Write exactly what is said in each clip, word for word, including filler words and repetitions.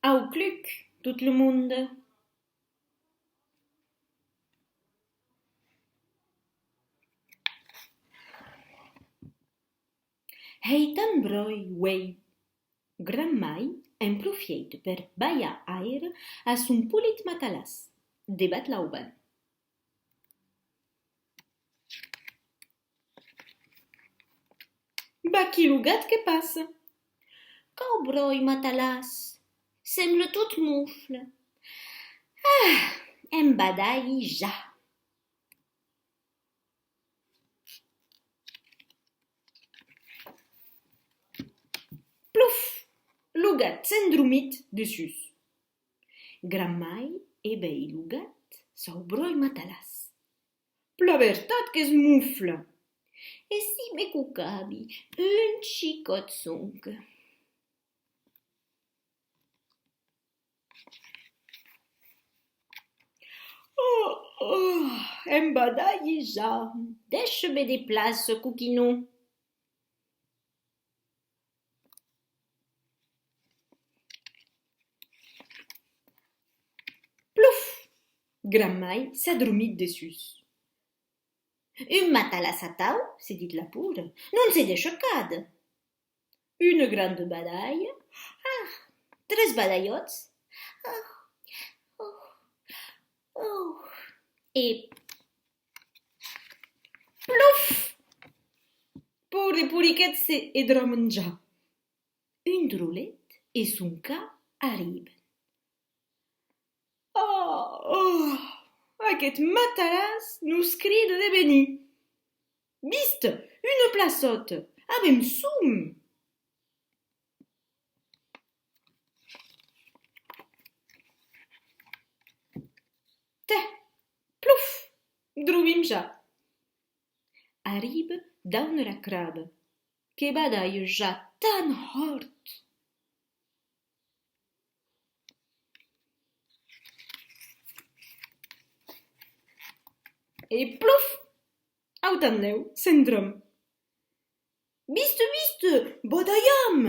Au cluc, tot lo monde! Hèi tant bròi uèi! Granmai en profièita per balhar aire a son polit matalàs, devath l'auban. Vaquí lo gat que passa. Quau bròi matalàs! Sembla tot mofle. Ah! Em badalhi ja! Pluf! Lo gat s'endromit dessús. Granmai e vei lo gat, sau bròi matalàs. Plan vertat qu'es mofle! E si me cocavi un chicòt sonque? Oh, oh, em badalhi ja! Dèisha-me de plaça, coquinon! Pluf! Granmai s'adromit dessús. Un matalàs atau, se ditz la pora, non se dèisha càder. Una granda badalha, ah, tres badalhòts, ah, oh, oh, e pluf! Paure poliquet se edròma ja. Un drolet e son can arriban. Oh, oh, aqueth matalàs nos crida de venir. Viste, una plaçòta, avem som! Tè, pluf, dromim ja. Arriba dauna la craba, que badalha ja tan hòrt. E pluf! Autanlèu s'endròm. Viste, viste, badalham!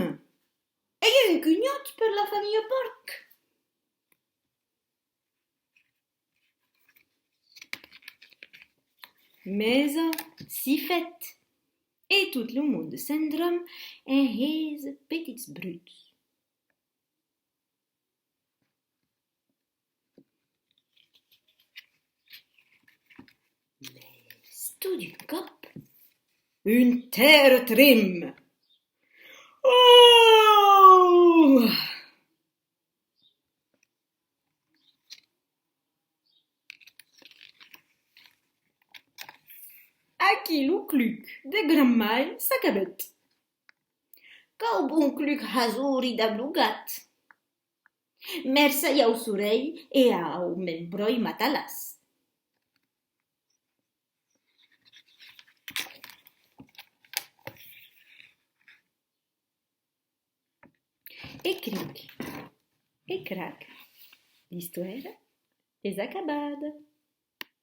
Ei un cunhòt per la familha Pòrc! Mesa, si fèt! E tot lo monde s'endròm en hèsa petits bruts. Mès tot d'un còp, un tèrratrem! Oh! Aquí lo cluc de Granmai s'acabèt. Quau bon cluc hasori dab lo gat! Mercé au sorelh e au men bròi matalàs. E cric, e crac, l'istòria es acabada.